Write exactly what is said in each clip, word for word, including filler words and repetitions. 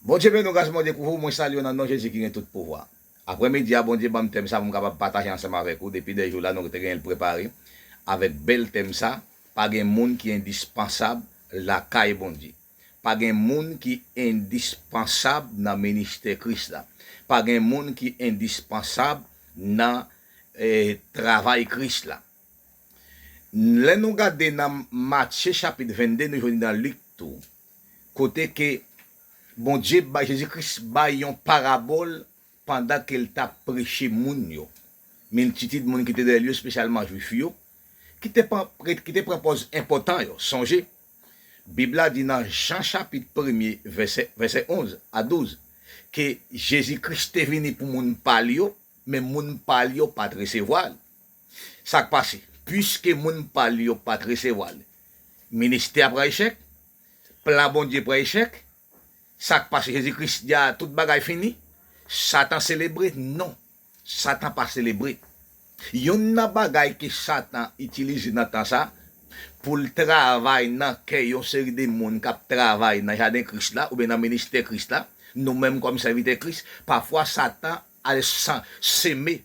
Bondye beni w, gras Bondye kouvri w. Mwen salye w nan non Jezi ki gen tout pouvwa. Aprèmidi a, Bondye ban m tèm sa pou m kapab pataje ansanm avèk ou. Depi de jou la, nou te genyen l prepare avèk bèl tèm sa, pa gen moun ki endispansab lakay Bondye. Pa gen moun ki endispansab nan ministè Kris la. Pa gen moun ki endispansab nan eh, travay Kris la. Lè nou gade nan Matye chapit vennde, nou jwenn nan Lik tou, kote ke Bondye bay, Jezi Kris bay yon parabòl pandan ke l t ap preche moun yo. Miltitid moun ki te dèyè l yo, espesyalman Jwif yo, ki te pran, ki te pran pòz enpòtan yo. Sonje, Bib la di nan Jan chapit premye, vèsè, vèsè onz a douz, ke Jezi Kris te vini pou moun pa l yo, men moun pa l yo pa t resevwa l. Sa k pase? Piske moun pa l yo pa t resevwa l, ministè a pran echèk, plan Bondye pran echèk. Sa k pase? Jezi Kris di a tout bagay fini. Satan selebre? Non, Satan pa selebre. Youn nan bagay ke Satan itilize nan tan sa, pou l travay nan kè yon seri de moun k ap travay nan jaden Kris la, oubyen nan ministè Kris la, nou menm kòm sèvitè Kris, pafwa Satan al san-, seme.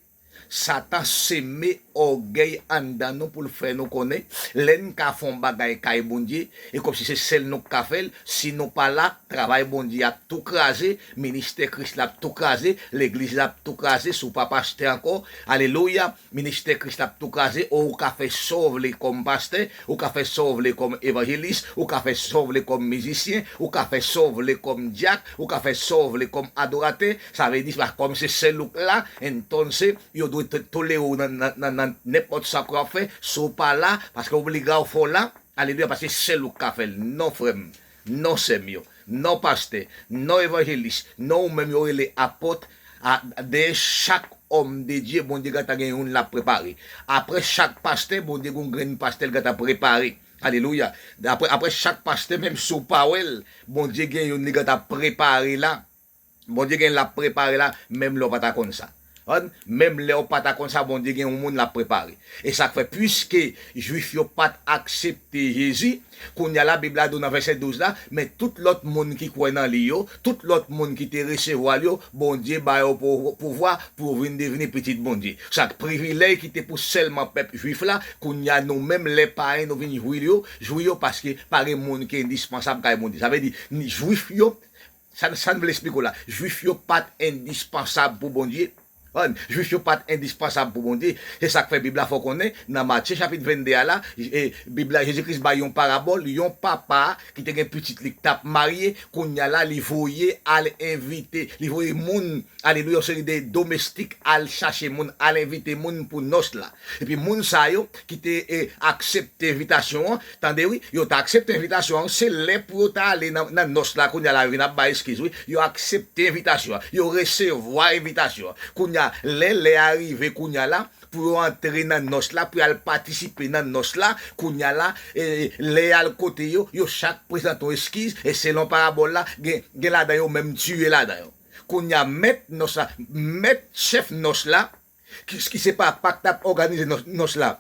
Satan seme ògèy anndan nou pou l fè nou konnen, lè n ka fè yon bagay kay Bondye, e kòmsi se sèl nou k ka fè l, si nou pa la, travay Bondye ap tou kraze, ministè Kris la ap tou kraze, legliz la ap tou kraze, si w pa pastè ankò, alelouya, ministè Kris la ap tou kraze, o ou ka fè sa w vle kòm pastè, ou ka fè sa w vle kòm evanjelis, ou ka fè sa w vle kòm mizisyen, ou ka fè sa w vle kòm dyak, ou ka fè sa w vle kòm adoratè, sa vle di, pa kòm se sèl ou k la, entonse, yo dwe t-, tolere w nan, nan, nan, nan nenpòt sa ke w ap fè, si w pa la, paske obliga w fò w la, alelouya, paske sèl ou k ka fè l. Non, frè m, non, sè m yo, non, pastè, non, evanjelis, non, ou menm yo rele apòt, a, dèyè chak òm de Dye, Bondye gentan gen youn l ap prepare. Apre chak pastè, Bondye gen yon grenn pastè l gentan prepare. Alelouya. Apre, apre chak pastè, menm si w pa wè l, Bondye gen youn li gentan prepare la. Bondye gen l ap prepare la, menm lè w pa ta konn sa. Konn? Menm lè w pa ta konn sa, Bondye gen yon moun l ap prepare. E sa k fè, piske Jwif yo pa t aksepte Jezi, kounye a la, Bib la di w nan vèsè douz la, men tout lòt moun ki kwè nan li yo, tout lòt moun ki te resevwa l yo, Bondye ba yo pou-, pouvwa pou yo vin devni pitit Bondye. Sa k privilèj ki te pou sèlman pèp Jwif la, kounye a nou menm, lè payen, nou vin jwi yo, jwi yo paske pa gen moun ki endispansab kay Bondye. Sa vle di, ni Jwif yo, Sa, sa n vle eksplike w la. Jwif yo pa t endispansab pou Bondye. Konn? Jwif yo pa t endispansab pou Bondye. Se sa k fè Bib la fè w konnen, nan Matye chapit vennde a la, e, Bib la, Jezi Kris bay yon parabòl, yon papa ki te gen pitit li k t ap marye, kounye a la, li voye al envite, li voye moun, alelouya, yon seri de domestik al chache moun, al envite moun pou nòs la. Epi moun sa yo ki te, e, aksepte envitasyon an, tande wi, yo t aksepte envitasyon an, se lè pou yo t ale nan, nan nòs la, kounye a la, yo vin ap bay eskiz wi, yo aksepte envitasyon an, yo resevwa envitasyon an. Kounye a, lè, lè a rive, kounye a la, pou yo antre nan nòs la, pou y al patisipe nan nòs la, kounye a la, e, lè y al kote yo, yo chak prezante yon eskiz, e selon parabòl la, gen, gen ladan yo menm tiye ladan yo. Kounye a, mèt nòs la, mèt chèf nòs la, ki, ki se papa k t ap òganize nòs, nòs la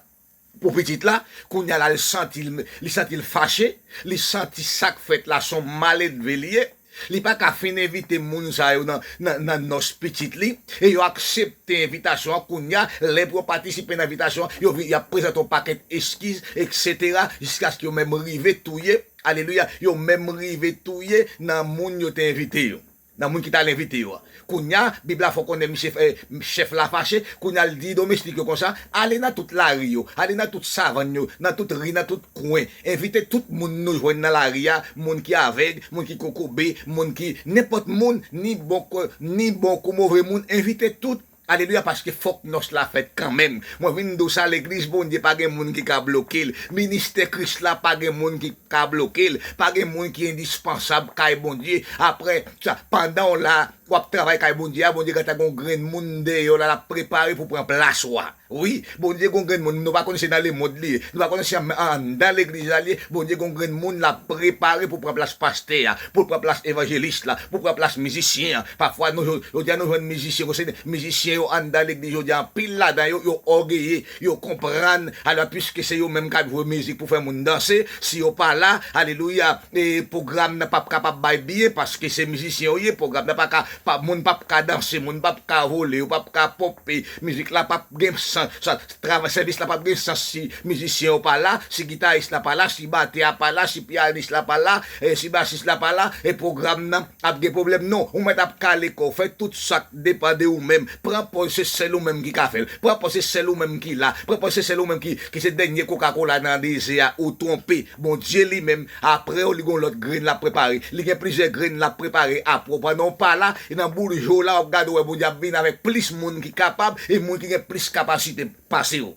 pou pitit la, kounye a la, li santi l, li santi l fache, li santi sa k fèt la se yon maledve li ye, li pa ka fin envite moun sa yo nan, nan, nan nòs pitit li, e yo aksepte envitasyon an, kounye a, lè pou yo patisipe nan envitasyon an, yo vi-, y ap prezante yon pakèt eskiz, etsetera, jiskaske yo menm rive touye, alelouya, yo menm rive touye nan moun yo te envite yo. Nan moun ki t al envite yo a. Kounye a, Bib la fè w konnen misye, eh, chèf la fache, kounye a l di domestik yo konsa, ale nan tout lari yo, ale nan tout savann yo, nan tout ri, nan tout kwen, envite tout moun nou jwenn nan lari a, moun ki avèg, moun ki kokobe, moun ki, nenpòt moun, ni bon kou, ni bon kou move moun, envite tout. Alelouya, paske fòk nòs la fèt kanmenm. Mwen vin di w sa, legliz Bondye pa gen moun ki ka bloke l. Ministè Kris la pa gen moun ki ka bloke l. Pa gen moun ki endispansab kay Bondye. Apre sa, pandan w la, w ap travay kay Bondye a, Bondye gentan gen yon grenn moun deyò la, l ap prepare pou pran plas ou a. Wi, Bondye gen yon grenn moun, nou pa konnen si nan lemonn li ye, nou pa konnen si an- anndan legliz la li ye, Bondye gen yon grenn moun l ap prepare pou pran plas pastè a, pou l pran plas evanjelis la, pou pran plas mizisyen an. Pafwa, nou, jodi a, nou jwenn mizisyen, konsa, mizisyen yo anndan legliz, jodi a, anpil ladan yo, yo ògeye, yo konprann, alò, piske se yo menm k ap jwe mizik pou fè moun danse, si yo pa la, alelouya, e pwogram nan p ap kapab bay byen, paske se mizisyen yo ye, pwogram nan pa ka, pa, moun p ap ka danse, moun p ap ka vole, yo p ap ka ponpe, mizik la p ap gen sans, sa, travay, sèvis la p ap gen sans si mizisyen yo pa la, si gitaris la pa la, si batè a pa la, si pyanis la pa la, e si basis la pa la, e pwogram nan ap gen pwoblèm. Non, ou mèt ap kale kò w, fè tout sa k depann de ou menm. Pran pòz se sèl ou menm ki ka fè l. Pran pòz se sèl ou menm ki la. Pran pòz se sèl ou menm ki, ki se dènye Coca-Cola nan dezè a. Ou twonpe. Bondye li menm, apre w, li gen yon lòt grenn l ap prepare. Li gen plizyè grenn l ap prepare apre w. Pandan w pa la, e nan boul je w la, w ap gade w wè Bondye ap vin avèk plis moun ki kapab e moun ki gen plis kapasite pase w.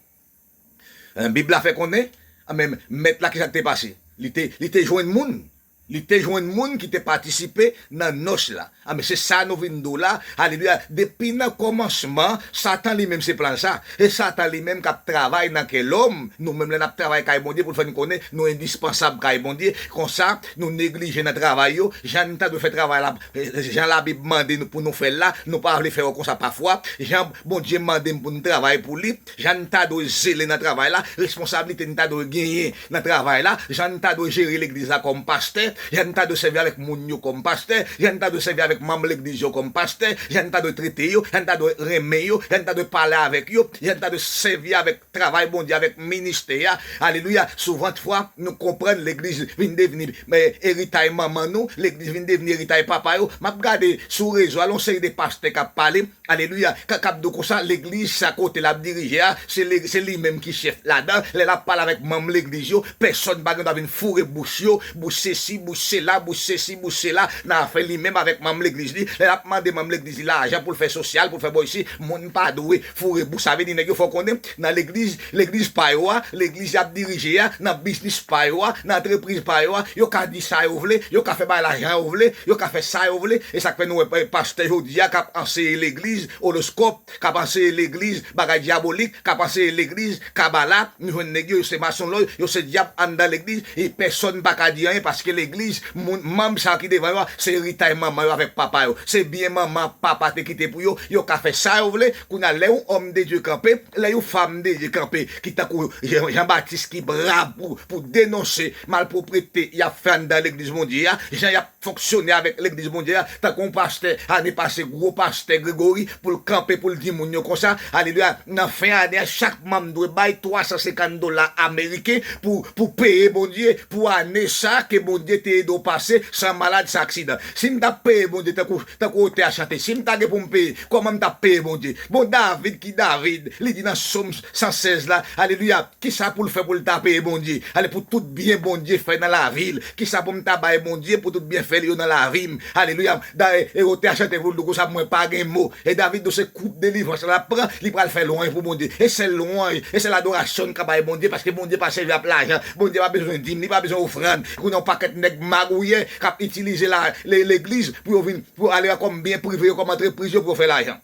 Eh, Bib la fè konnen, ah, men mèt la, kisa k te pase? Li te, li te jwenn moun. Li te jwenn moun ki te patisipe nan nòs la. Ah, men se sa nou vin di w la. Alelouya. Depi nan kòmansman, Satan li menm se plan l sa. E Satan li menm k ap travay nan kè lòm. Nou menm lè n ap travay kay Bondye pou l fè n konnen nou endispansab kay Bondye. Konsa, nou neglije nan travay yo. Jan n ta dwe fè travay la, eh, jan Labib mande nou pou nou fè l la, nou pa vle fè yo konsa pafwa. Jan Bondye mande n pou n travay pou li. Jan n ta dwe zele nan travay la, responsablite n ta dwe genyen nan travay la, jan n ta dwe jere legliz la kòm pastè, jan n ta dwe sèvi avèk moun yo kòm pastè, jan n ta dwe sèvi avèk manm legliz yo kòm pastè, jan n ta dwe trete yo, jan n ta dwe renmen yo, jan n ta dwe pale avèk yo, jan n ta dwe sèvi avèk travay Bondye, avèk ministè a. Alelouya. Souvantfwa, nou konprann legliz vin devni, eh, eritay manman nou, legliz vin devni eritay papa yo. M ap gade sou rezo a, yon seri de pastè k ap pale, alelouya, k, k ap di w konsa, legliz sa kote l ap dirije a, se li, se li menm ki chèf ladan. Lè l ap pale avèk manm legliz yo, pèsonn pa gen dwa vin foure bouch yo, bouch sesi, bouch sela, bouch sesi, bouch sela, nan afè li menm avèk manm legliz li. Lè l ap mande manm legliz li lajan pou l fè sosyal, pou l fè bò isi, moun pa dwe foure bouch. Sa vle di nèg yo fè w konnen, nan legliz, legliz pa yo a, legliz y ap dirije a, nan biznis pa yo a, nan antrepriz pa yo a, yo ka di sa yo vle, yo ka fè bagay la jan yo vle, yo ka fè sa yo vle. E sa k fè nou wè, eh, pastè jodi a k ap anseye legliz, oloskòp, k ap anseye legliz bagay dyabolik, k ap anseye legliz kabala. Nou jwenn nèg yo, yo se masonlòy, yo se dyab anndan legliz, e pèsonn pa ka di anyen, paske legliz, moun, manm sa yo ki devan yo a, se eritay manman yo avèk papa yo. Se byen manman, papa te kite pou yo, yo ka fè sa yo vle. Kounye a, lè yon òm de Dye kanpe, lè yon fanm de Dye kanpe, ki tankou Jan, Jan Batis ki brav pou, pou denonse malpwoprete y ap fè anndan legliz Bondye a, jan y ap fonksyone avèk legliz Bondye a, tankou yon pastè ane pase, gwo pastè Gregory, pou l kanpe, pou l di moun yo konsa, alelouya, nan fen ane a, chak manm dwe bay twa san senkant dola ameriken pou, pou peye Bondye, pou ane sa ke Bondye te ede w pase, san malad, san aksidan. Si m t ap peye Bondye tankou, tankou otè a chante, si m ta gen pou m peye, kòman m t ap peye Bondye? Bon, David ki David, li di nan Sòm san sèz la, alelouya, kisa pou l fè pou l ta peye Bondye? Ale pou tout byen Bondye fè nan lavi l. Kisa pou m ta bay Bondye pou tout byen fè li yo nan lavi m? Alelouya. Dayè, e otè a chante pou l di konsa, mwen pa gen mo. E David, se kout delivrans la l ap pran, li pral fè lwanj pou Bondye. E sèl lwanj, e sèl adorasyon n ka bay Bondye, paske Bondye pa sèvi ak lajan. Bondye pa bezwen dim, li pa bezwen ofrann. Kounye a, yon pakèt nèg magouyè k ap itilize la, le-, legliz pou yo vin, pou ale kòm byen prive yo, kòm antrepriz yo pou yo fè lajan.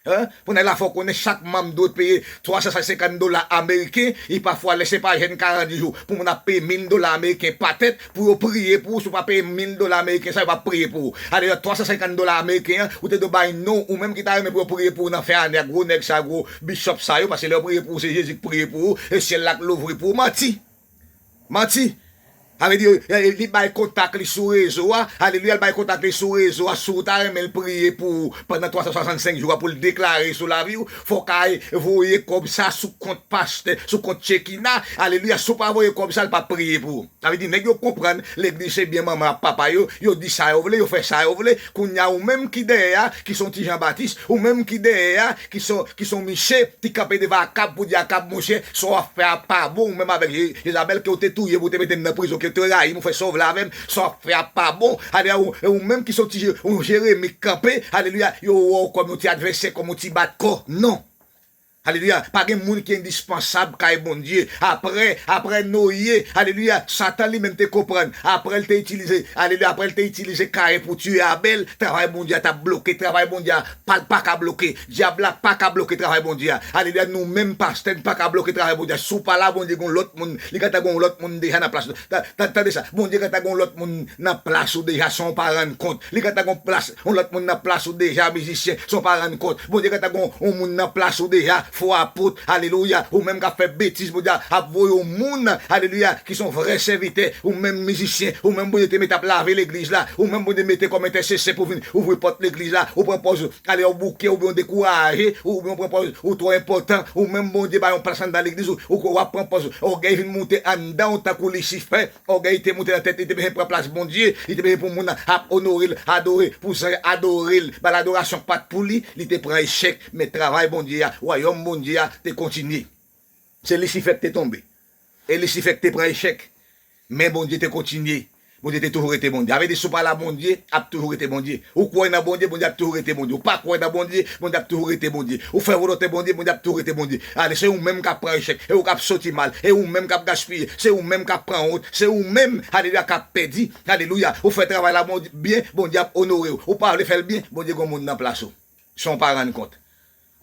Hein? Pou nèg la fè w konnen chak manm dwe peye twa san senkant dola ameriken, e pafwa lè se pa jèn karant jou, pou moun ap peye mil dola ameriken pa tèt, pou yo priye pou ou, si w pa peye mil dola ameriken sa, yo p ap priye pou ou. Alè, twa san senkant dola ameriken an, ou te dwe bay non, ou menm ki ta renmen pou yo priye pou ou nan fen ane a, gwo nèg sa, gwo bishop sa yo, paske lè yo priye pou ou, se Jezi k priye pou ou, e syèl la k louvri pou ou, manti. Manti. Sa vle di, eh, li bay kontak li sou rezo a. Alelouya, li bay kontak li sou rezo a. Si w ta renmen l priye pou ou pandan twa san swasannsenk jou a pou l deklare sou lavi w, fò w ka voye kòb sa sou kont pastè, sou kont Chekina. Alelouya, si w pa voye kòb sa, l p ap priye pou ou. Sa vle di, nèg yo konprann, legliz se byen manman ak papa yo, yo di sa yo vle, yo fè sa yo vle. Kounye a, ou menm ki dèyè a, ki se yon ti Jan Batis, ou menm ki dèyè a, ki se, ki se yon miche, ki kanpe devan Akab pou di Akab, monchè, sa w ap fè a pa bon, ou menm avèk Je-, Jezabèl ke w te touye pou w te mete m nan prizon, ke w te rayi m, ou fè sa w vle avè m, sa w ap fè a pa bon. Alelouya, ou, ou menm ki se yon ti Je-, yon Jeremi k kanpe, alelouya, yo wè w kòm yon ti advèsè, kòm yon ti bat kò. Non. Alelouya. Pa gen moun ki endispansab kay Bondye. Apre, apre Noye, alelouya, Satan li menm te konprann. Apre l te itilize, alelouya, apre l te itilize Kayen pou tiye Abèl, travay Bondye a t ap bloke, travay Bondye a pa, pa ka bloke. Dyab la pa ka bloke travay Bondye a. Alelouya, nou menm pastè, n pa ka bloke travay Bondye a. Si w pa la, Bondye gen yon lòt moun, li gentan gen yon lòt moun deja nan plas. Ta-, ta-, tande sa, Bondye gentan gen yon lòt moun nan plas ou deja san w pa rann kont. Li gentan gen yon plas, yon lòt moun nan plas ou deja, mizisyen, san w pa rann kont. Bondye gentan gen yon moun nan plas ou deja, fo apot, alelouya. Ou menm k ap fè betiz, Bondye ap voye yon moun, alelouya, ki se yon vrè sèvitè. Ou menm mizisyen, ou menm Bondye te mete ap lave legliz la. Ou menm Bondye mete kòm entèsesè pou vin ouvri pòt legliz la. Ou pran pòz, ale, ou bouke, oubyen ou dekouraje, oubyen ou pran pòz, ou twò enpòtan. Ou menm Bondye ba yon plas anndan legliz, ou, ou, w ap pran pòz, ògèy vin moute anndan w tankou Lisifè. Ògèy te moute nan tèt li, te bezwen pran plas Bondye, li te bezwen pou moun ap onore l, adore, pou zanj adore l, ba l adorasyon k pa t pou li, li te pran echèk. Men travay Bondye a, wayòm Bondye a te kontinye. Se Lisifè k te tonbe. E Lisifè k te pran echèk. Men Bondye te kontinye. Bondye te toujou rete Bondye. Sa vle di, si w pa la, Bondye ap toujou rete Bondye. Ou kwè nan Bondye, Bondye ap toujou rete Bondye. Ou pa kwè nan Bondye, Bondye ap toujou rete Bondye. Ou fè volonte Bondye, Bondye ap toujou rete Bondye. Ale, se ou menm k ap pran echèk, e ou k ap soti mal, e ou menm k ap gaspiye, se ou menm k ap pran wont, se ou menm, alelouya, k ap pèdi, alelouya. Ou fè travay la Bondye, byen, Bondye ap onore w. Ou pa vle fè l byen, Bondye gen yon moun nan plas ou. San w pa rann kont.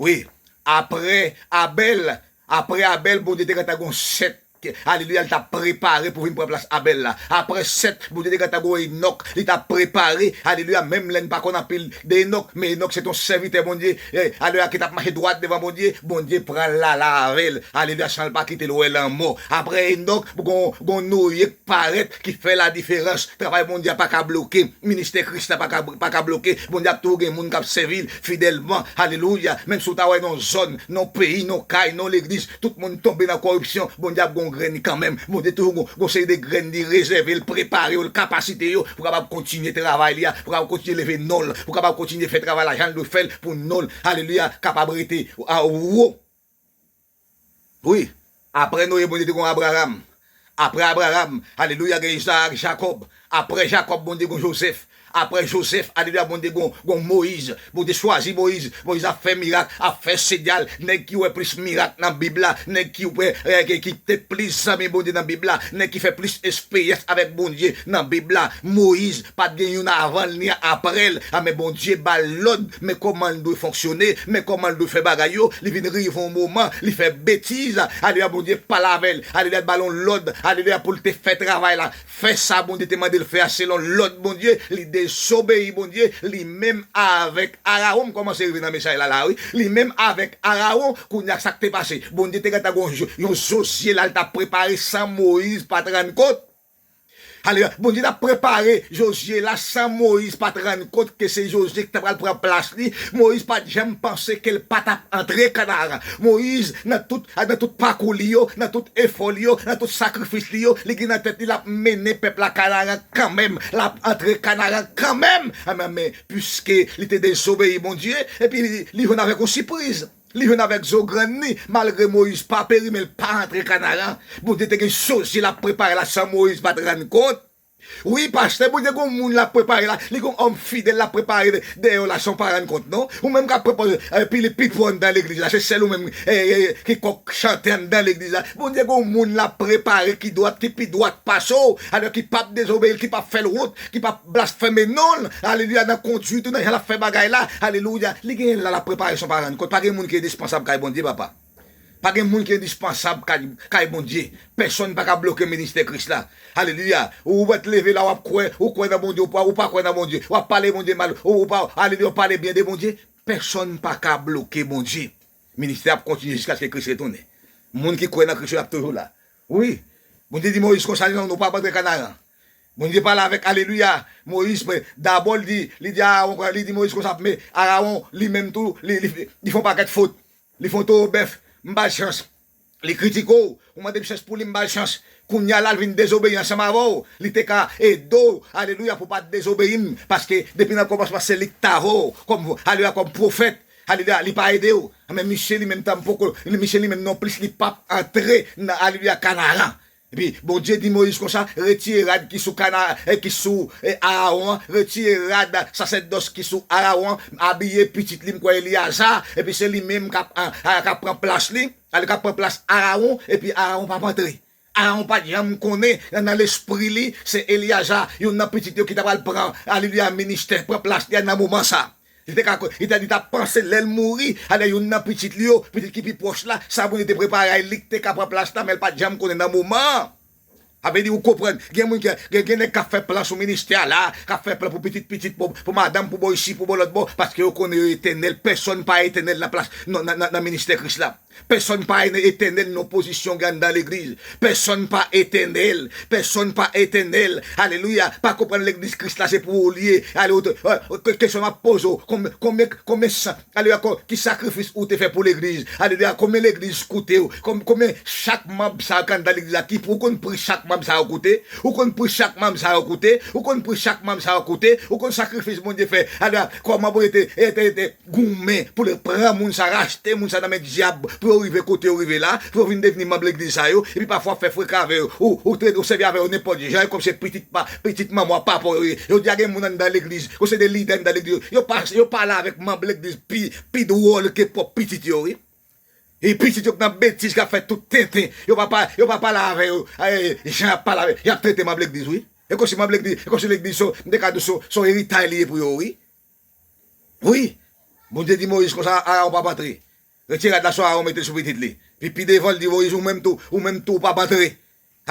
Wi, apre Abèl, apre Abèl, Bondye te gentan gen yon Sèt. Alelouya, li t ap prepare pou vin pran plas Abèl la. Apre Sèt, Bondye te gentan gen yon Enòk, li t ap prepare, alelouya, menm lè n pa konn anpil de Enòk, men Enòk se t yon sèvitè Bondye, eh, alelouya, ki t ap mache dwat devan Bondye, Bondye pran l la, la avè l, alelouya, san l pa kite l wè lanmò. Apre Enòk, gon, gon Noye k parèt, ki fè ladiferans. Travay Bondye a pa ka bloke. Ministè Kris la pa ka, pa ka bloke. Bondye ap toujou gen moun k ap sèvi l fidèlman. Alelouya. Menm si w ta wè nan yon zòn, nan yon peyi, nan yon kay, nan yon legliz, tout moun tonbe nan kòripsyon, Bondye ap gen yon grenn kanmenm. Bondye toujou gon, gon seri de grenn li rezève l, prepare yo, l kapasite yo pou kapab kontinye travay li a, pou kapab kontinye leve non l, pou kapab kontinye fè travay la jan l dwe fè l pou non l, alelouya, kapab rete a wo. Wi, apre Noye, Bondye te gen Abraram. Apre Abraram, alelouya, gen Izaak, Jakòb. Apre Jakòb, Bondye gen Jozèf. Apre Jozèf, alelouya, Bondye gen, gen Moyiz. Bondye chwazi Moyiz. Moyiz ap fè mirak, ap fè sinyal. Nèg ki wè plis mirak nan Bib la. Nèg ki wè, eh, ki, ki te plis zanmi Bondye nan Bib la. Nèg ki fè plis esperyans avèk Bondye nan Bib la. Moyiz, pa t gen youn avan l ni apre l. A, men Bondye ba l lòd, men kòman l dwe fonksyone, men kòman l dwe fè bagay yo. Li vin rive yon moman, li fè betiz. Alelouya, Bondye pale avè l. Alelouya, ba l yon lòd. Alelouya, pou l te fè travay la. Fè sa Bondye te mande l fè a selon lòd Bondye. Li dezobeyi Bondye. Li menm avèk Arawon, m kòmanse rive nan mesaj la, la, wi. Li menm avèk Arawon, kounye a sa k te pase. Bondye te gentan gen yon, yon Jozye la, l t ap prepare san Moyiz pa t rann kont. Alelouya. Bondye t ap prepare Jozye la san Moyiz pa t rann kont ke se Jozye ki t ap pral pran plas li. Moyiz pa t janm panse ke l pa t ap antre Kanaran. Moyiz, nan tout, nan tout pakou li yo, nan tout efò li yo, nan tout sakrifis li yo, li gen nan tèt li l ap mennen pèp la Kanaran kanmenm. L ap antre Kanaran kanmenm. Amèn, men piske li te dezobeyi Bondye, epi li, li jwenn avèk yon sipriz. Li jwenn avèk zo grann li, malgre Moyiz pa peri, men l pa antre Kanaran. Bondye te gen Jozye l ap prepare la san Moyiz pa t rann kont. Wi, pastè, Bondye gen yon moun l ap prepare la. Li gen yon òm fidèl l ap prepare dèyè w la san w pa rann kont, non. Ou menm k ap pran pòz, eh, pile pipo anndan legliz la. Se sèl ou menm, eh, eh, ki kòk chante anndan legliz la. Bondye gen yon moun l ap prepare ki dwat, ki pi dwat pase w. Alò ki p ap dezobeyi l, ki p ap fè l wont, ki p ap blasfeme non l, alelouya, nan kondwit ou, nan jan l ap fè bagay la, alelouya, li genyen la, l ap prepare san w pa rann kont. Pa gen moun ki endispansab kay Bondye, papa. Pa gen moun ki endispansab kay, kay Bondye. Pèsonn pa ka bloke ministè Kris la. Alelouya. Ou mèt leve la, w ap kwè, ou kwè nan Bondye, ou pa, ou pa kwè nan Bondye. W ap pale Bondye mal, ou, ou pa, alelouya, w pale byen de Bondye. Pèsonn pa ka bloke Bondye. Ministè ap kontinye jiskaske Kris retounen. Moun ki kwè nan Kris yo, y ap toujou la. Wi. Bondye di Moyiz konsa, li di, non, non, w p ap antre Kanaran. Bondye pale avèk, alelouya, Moyiz, men, dabò, li di, li di Arawon, li di Moyiz konsa, men Arawon, li menm tou, li, li, li fè yon pakèt fot. Li fè yon towo bèf, m ba l chans. Li kritike w, ou mande m chans pou li, m ba l chans. Kounye a la, l vin dezobeyi ansanm avè w. Li te ka ede w, alelouya, pou w pa t dezobeyi m. Paske depi nan kòmansman, se li ki t avè w, kòm, alelouya, kòm pwofèt. Alelouya, li pa ede w. Men misye li menm tanpoko, misye li menm nonplis, li p ap antre nan, alelouya, Kanaran. Epi Bondye di Moyiz konsa, retire rad ki sou kana, e ki sou e Arawon an, retire rad sasèdòs ki sou Arawon an, abiye pitit li, m kwè Eleyaza, epi se li menm k ap, a, a, k ap pran plas li, ale k ap pran plas Arawon, epi Arawon p ap antre. Arawon pa t janm konnen nan, nan lespri li, se Eleyaza, youn nan pitit yo ki ta pral pran, alelouya, ministè, pran plas li a nan moman sa. Li te ka, li te, li t ap panse lè l mouri, ale youn nan pitit li yo, pitit ki pi pwòch la, sa Bondye te prepare a li, li k te ka pran plas la, men l pa t janm konnen nan moman an. Sa vle di, ou konprann, gen moun ki, gen, gen nèg k ap fè plan sou ministè a la, k ap fè plan pou pitit, pitit, pou, pou madanm, pou bò isi, pou bò lòt bò, paske yo konnen yo etènèl, pèsonn pa etènèl nan plas, nan, nan, nan, nan ministè Kris la. Pèsonn pa etènèl nan pozisyon gen anndan legliz. Pèsonn pa etènèl. Pèsonn pa etènèl. Alelouya. Pa konprann legliz Kris la se pou ou li ye. Ale, ou te, eh, ke-, kesyon m ap poze w. Konbyen, konbyen, konbyen san, alelouya, kon, ki sakrifis ou te fè pou legliz? Alelouya. Konbyen legliz koute w? Kon-, konbyen chak manm sa yo ki anndan legliz la? Ki, ou konn pri chak manm sa yo koute? Ou konn pri chak manm sa yo koute? Ou konn pri chak manm sa yo koute? Ou konn sakrifis Bondye fè? Alelouya. Kòman Bondye te, te, te, te goumen pou l pran moun sa, rachte moun sa nan men dyab, pou yo rive kote yo rive la, pou yo vin devni manm legliz sa yo, epi pafwa w ap fè freka avè yo, ou, ou, ou sèvi avè yo nenpòt jan, e kòm se pitit pa, pitit manman w, papa w yo ye. Jodi a gen moun anndan legliz, yo se de lidè anndan legliz, yo, yo pa, yo pale avèk manm legliz pi, pi dwòl ke pwòp pitit yo, wi. E pitit yo k nan betiz, k ap fè tout tenten, yo pa, pa, yo pa pale avè yo, eh, jan y ap pale avè, y ap trete manm legliz, wi. E kòm si manm legliz, e kòm si legliz se, m te ka di se, se yon eritay li ye pou yo, wi. Wi, Bondye di Moyiz konsa, Arawon p ap antre. Retire rad la sou Arawon, mete l sou pitit li. Pi, pi devan, l di Moyiz, ou menm tou, ou menm tou, ou p ap antre.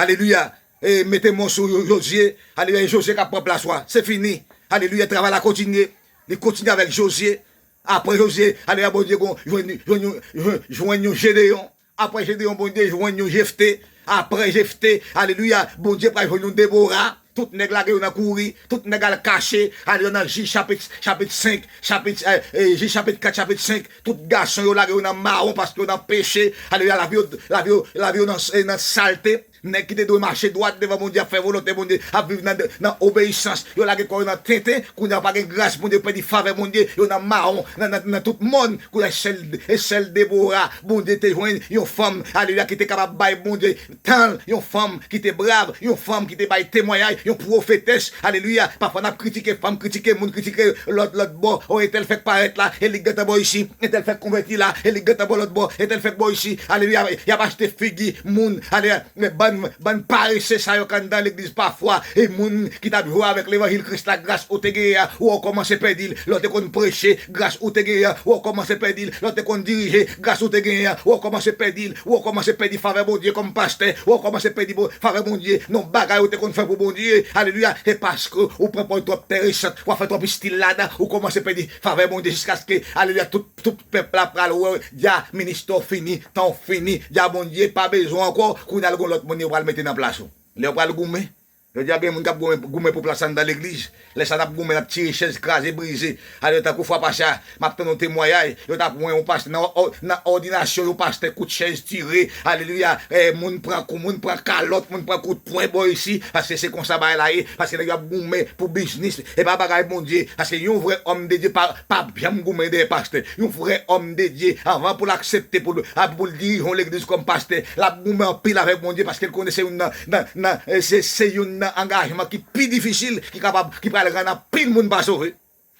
Alelouya. E mete men w sou Yo-, Jozye. Alelouya. E Jozye k ap pran plas ou a. Se fini. Alelouya. Travay la kontinye. Li kontinye avèk Jozye. Apre Jozye, alelouya, Bondye gon, jwenn, jwenn, jwenn, jwenn yon Jedeyon. Apre Jedeyon, Bondye jwenn yon Jefte. Apre Jefte, alelouya, Bondye pral jwenn yon Debora. Tout nèg lage yo nan kouri. Tout nèg al kache. Alelouya, nan Jij chapit, chapit senk, chapit, eh, eh, Jij chapit kat, chapit senk. Tout gason yo lage yo nan mawon paske yo nan peche. Alelouya, lavi yo, lavi yo, lavi yo nan, eh, nan salte. Nèg ki te dwe mache dwat devan Bondye, ap fè volonte Bondye, ap viv nan, nan obeyisans, yo lage kò yo nan tenten. Kounye a pa gen gras Bondye, pèdi favè Bondye, yo nan mawon, nan, nan, nan tout mòn. Kounye a sèl, e sèl Debora, Bondye te jwenn yon fanm, alelouya, ki te kapab bay Bondye tan l, yon fanm ki te brav, yon fanm ki te bay temwayaj, yon pwofetès, alelouya. Pafwa n ap kritike fanm, kritike moun, kritike lòt, lòt bò, o, entèl fèk parèt la, e li gentan bò isi, entèl fèk konvèti la, e li gentan bò lòt bò, entèl fèk bò isi, alelouya, y ap achte figi moun, alelouya, men bann, bann parese sa yo k anndan legliz pafwa, e moun ki t ap jwe avèk levanjil Kris la, gras ou te genyen an, ou kòmanse pèdi l, lè w te konn preche, gras ou te genyen an, ou kòmanse pèdi l, lè w te konn dirije, gras ou te genyen an, ou kòmanse pèdi l, ou kòmanse pèdi favè Bondye kòm pastè, ou kòmanse pèdi bo-, favè Bondye nan bagay ou te konn fè pou Bondye, alelouya, se paske ou pran pòz twòp tèresant, w ap fè twòp estil ladan, ou kòmanse pèdi favè Bondye jiskaske, alelouya, tout, tout pèp la pral wè, dja ministè w fini, tan w fini, dja Bondye pa bezwen w ankò, kounye a l gon lòt moun yo pral mete nan plas ou. Lè yo pral goumen, jodi a gen moun k ap goumen, goumen pou plas anndan legliz. Lè sa n ap goumen, n ap tire chèz, kraze, brize. Alè, tankou fwa pase a, m ap tann yon temwayaj, yo t ap wè yon pastè nan, nan òdinasyon, yon pastè kout chèz tire. Alelouya. Eh, moun pran kou, moun pran kalòt, moun pran kout pwen bò isi, paske se konsa bagay la ye, paske nèg yo ap goumen pou biznis, e pa bagay Bondye, paske yon vrè òm de Dye pa, p ap janm goumen dèyè pastè. Yon vrè òm de Dye, anvan pou l aksepte pou l, a, pou l dirije yon legliz kòm pastè, l ap goumen anpil avèk Bondye, paske l konnen se youn nan, nan, nan, eh, se, se youn nan angajman ki pi difisil, ki kapab, ki pral rann anpil moun pa sove.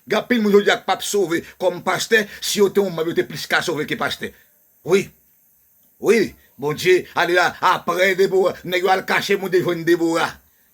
Gen anpil moun jodi a k p ap sove kòm pastè, si yo te yon manm, yo te plis ka sove ke pastè. Wi. Wi, Bondye, alelouya, apre Debora, nèg yo al kache, Bondye jwenn Debora.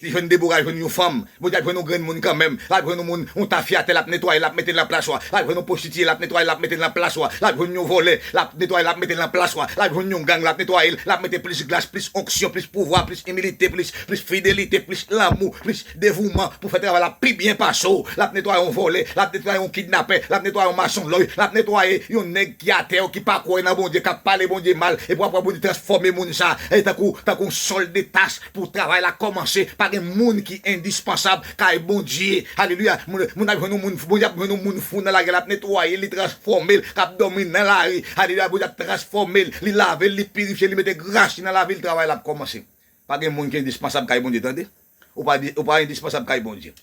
Li jwenn Debora, jwenn yon fanm. Bondye ap jwenn yon grenn moun kanmenm. L ap jwenn yon moun, yon tafyatè, l ap netwaye, l ap mete l nan plas ou a. L ap jwenn yon pwostitiye, l ap netwaye, l ap mete l nan plas ou a. L ap jwenn yon vòlè, l ap netwaye, l ap mete l nan plas ou a. L ap jwenn yon gang, l ap netwaye l, l ap mete plis gras, plis onksyon, plis pouvwa, plis imilite, plis, plis fidelite, plis lanmou, plis devouman pou fè travay la pi byen pase w. L ap netwaye yon vòlè, l ap netwaye yon kidnapè, l ap netwaye yon masonlòj, l ap netwaye yon nèg ki atè yo, ki pa kwè nan Bondye, k ap pale Bondye mal, epi w ap wè Bondye transfòme moun sa, e tankou, tankou yon sòl de tas pou travay la kòmanse. Pa gen moun ki endispansab kay Bondye. Alelouya. Moun, moun ap jwenn yon moun, Bondye ap jwenn yon moun fou nan lari, l ap netwaye, li transfòme l, k ap dòmi nan lari. Alelouya. Bondye ap transfòme l, li lave l, li pirifye l, li mete gras li nan lavi l, travay la ap kòmanse. Pa gen moun ki endispansab kay Bondye, tande. Ou pa di, ou pa endispansab kay Bondye.